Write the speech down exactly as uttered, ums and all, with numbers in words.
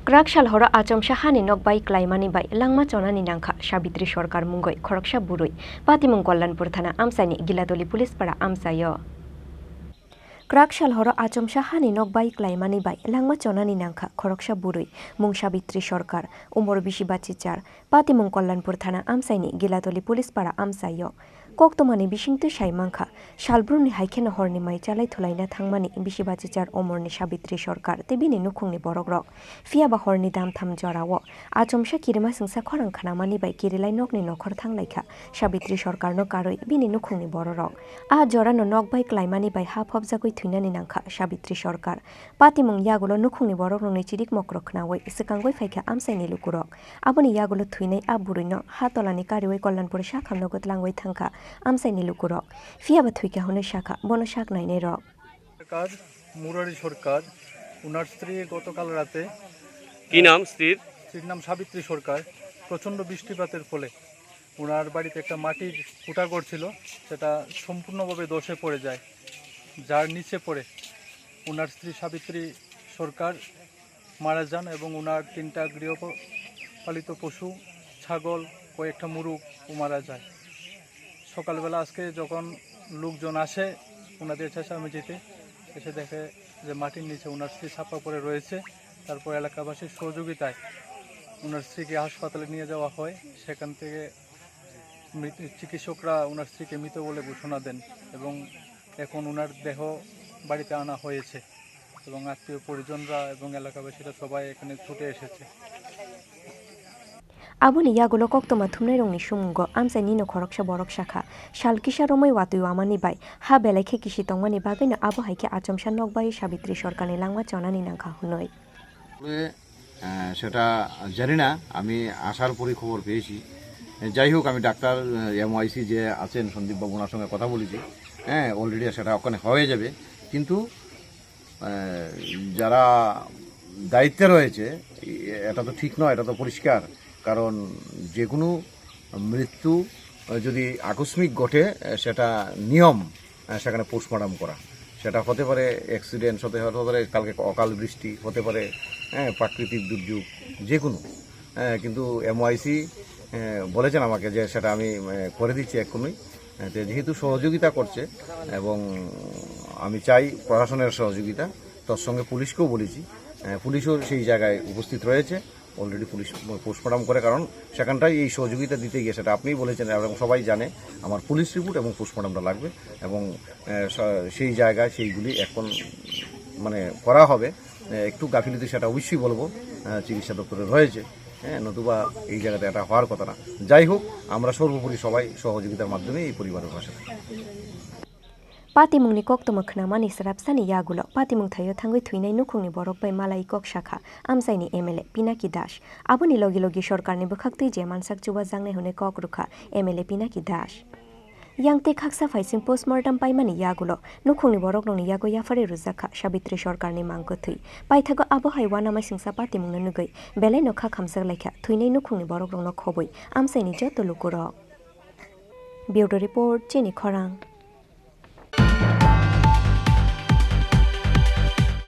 Kwrak sal horo achomsa hani nok bai klaimani bai langma chonani nangkha Sabitri Sarkar mungwi khoroksa bwrwi. Patimung Kalyanpur thana amchaini Gilatoli police para amchaio. Kwrak sal horo achomsa hani nok bai klaimani bai langma chonani nangkha khoroksa bwrwi, mung Sabitri Sarkar, umor bisi bachichar, Patimung Kalyanpur thana amchaini Gilatoli police para amchaio. Koktwmani bisingtwi sai mankha, salbrumni hai kheno horni mai chalai thulaina thangmani bisi bachichar umorni Sabitri Sarkar tei bini nukhungni borokrok. Phiyaba horni damtham jorao achomsa kirima singsa khorang khnamani bai kirilai nokni nokhor thanglaikha Sabitri Sarkarno karwi bini nukhungni bororok. A jorano nok bai klaimani bai ha phobjagwi thwinani nangkha Sabitri Sarkar. Patimung yagulo nukhungni borokrokni chirik mokrok khnaui swkangwi phaikha amchaini lukurok. Aboni yagulo thwinai a bwrwino ha tolani kariui Kalyanpur sakhamno gwtlangwi thangkha amchaini lukurok. Phiyaba thwikha hwnwi sakha bono sak nainairok. সরকার, মুরারি সরকার, ওনার স্ত্রী গতকাল রাতে কি নাম স্ত্রীর? স্ত্রীর নাম সাবিত্রী সরকার। প্রচণ্ড বৃষ্টিপাতের ফলে ওনার বাড়িতে একটা মাটির কুটাঘর ছিল, সেটা সম্পূর্ণভাবে ধসে পড়ে যায়, যার নিচে পড়ে ওনার স্ত্রী সাবিত্রী সরকার মারা যান এবং ওনার তিনটা গৃহপালিত পশু, ছাগল, কয়েকটা মুরগও মারা যায়। সকালবেলা আজকে যখন লোকজন আসে ওনাদের চেঁচামেচিতে, এসে দেখে যে মাটির নিচে ওনার স্ত্রী চাপা পড়ে রয়েছে। তারপর এলাকাবাসীর সহযোগিতায় ওনার স্ত্রীকে হাসপাতালে নিয়ে যাওয়া হয়। সেখান থেকে মৃত, চিকিৎসকরা ওনার স্ত্রীকে মৃত বলে ঘোষণা দেন এবং এখন ওনার দেহ বাড়িতে আনা হয়েছে এবং আত্মীয় পরিজনরা এবং এলাকাবাসীরা সবাই এখানে ছুটে এসেছে। Aboni yagulo koktwma thumnairokni sumungo amchaini no khoroksa borok sakha, sal kisa romwi watwi wamani bai ha belai khe kisi tongmani bagwino abo hai khe achomsa nok bai Sabitri Sarkarni langma chonani nangkha hwnwi. আহ, সেটা জানি না, আমি আসার পরই খবর পেয়েছি। যাই হোক, আমি ডাক্তার, আহ, এমওআইসি যে আছেন সন্দীপ বাবু, ওনার সঙ্গে কথা বলেছি। হ্যাঁ, অলরেডি সেটা ওখানে হয়ে যাবে। কিন্তু, আহ, যারা দায়িত্বে রয়েছে, এ-, এটা তো ঠিক নয়, এটা তো পরিষ্কার। কারণ যে কোনো মৃত্যু, আহ, যদি আকস্মিক ঘটে, আহ, সেটা নিয়ম, আহ, সেখানে পোস্টমর্টম করা। সেটা হতে পারে অ্যাক্সিডেন্ট, হতে, হতে পারে কালকে অকাল বৃষ্টি, হতে পারে, হ্যাঁ, প্রাকৃতিক দুর্যোগ, যে কোনো। হ্যাঁ, কিন্তু এমওআইসি, আহ, বলেছেন আমাকে যে সেটা আমি, আহ, করে দিচ্ছি এক্ষুনি। আহ, তো যেহেতু সহযোগিতা করছে এবং আমি চাই প্রশাসনের সহযোগিতা, তার সঙ্গে পুলিশকেও বলেছি, আহ, পুলিশও সেই জায়গায় উপস্থিত রয়েছে। অলরেডি পুলিশ পোস্টমর্টম করে, কারণ সেখানটায় এই সহযোগিতা দিতে গিয়ে, সেটা আপনিই বলেছেন এবং সবাই জানে, আমার পুলিশ রিপোর্ট এবং পোস্টমর্টমটা লাগবে এবং, আহ, স-, সেই জায়গায় সেইগুলি এখন মানে করা হবে। আহ, একটু গাফিলতি সেটা অবশ্যই বলবো, আহ, চিকিৎসা দপ্তরে রয়েছে, হ্যাঁ, নতুবা এই জায়গাতে এটা হওয়ার কথা না। যাই হোক, আমরা সর্বোপরি সবাই সহযোগিতার মাধ্যমে এই পরিবারের পাশে থাকি। Patimungni koktwma khnamani swrapsani yagulo patimung thaio thangwi thwinai nukhungni borok bai malai kok sakha amchaini M L A Pinaki Das. Aboni logi logi sorkarni bwkhaktwi je mansak chubajaknai hwnwi kok rwkha M L A Pinaki Das. Yang tei khaksa phaising postmortem paimani yagulo nukhungni borokrokni yago yapharwi rwjakha Sabitri Sorkarni mang kwthwi. Paithago abo hai uanama singsa patimungno nugwi belaino kha khamjak laikha thwinai nukhungni borokrokno khobwi amchaini joto lukurok. Bureau Report, Chini Khorang.